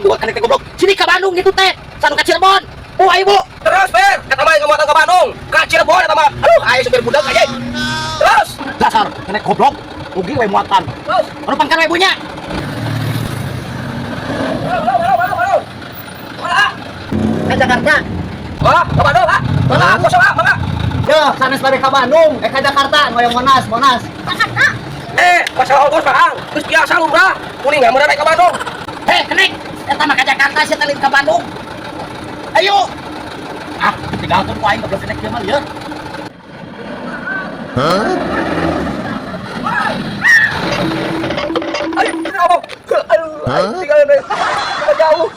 Aing buat kenek teh, goblok. Sini ka Bandung gitu teh. Sanu ka Cirebon. Bu, ayo, Bu. Terus, Per, kata mah ngamuatan ka Bandung. Ka Cirebon eta mah. Aduh, aing supir budak aja. Terus, Dasar kenek goblok. Rugi we muatan. Terus. Rupangkan we bunya. Halo, halo, halo, halo. Mana, ah? Ke Jakarta. Wah, ke Bandung, ah. Mangga, kosong, ah, mangga. Yo, sanes bade ka Bandung, eh ka Jakarta, ngoyong Monas, Monas. Eh, masalah ongkos, Kang. Terus biasa lumrah. Kuning nggak mau naik ke Bandung. Heh, kenek. Eta mah ka Jakarta, sia teh lain ka Bandung. Ayo. Ah, tinggalkeun ku aing, goblok, kenek kieu mah lieur. Ayo, ngomong. Aduh, ayo, tinggalin deh. Jauh.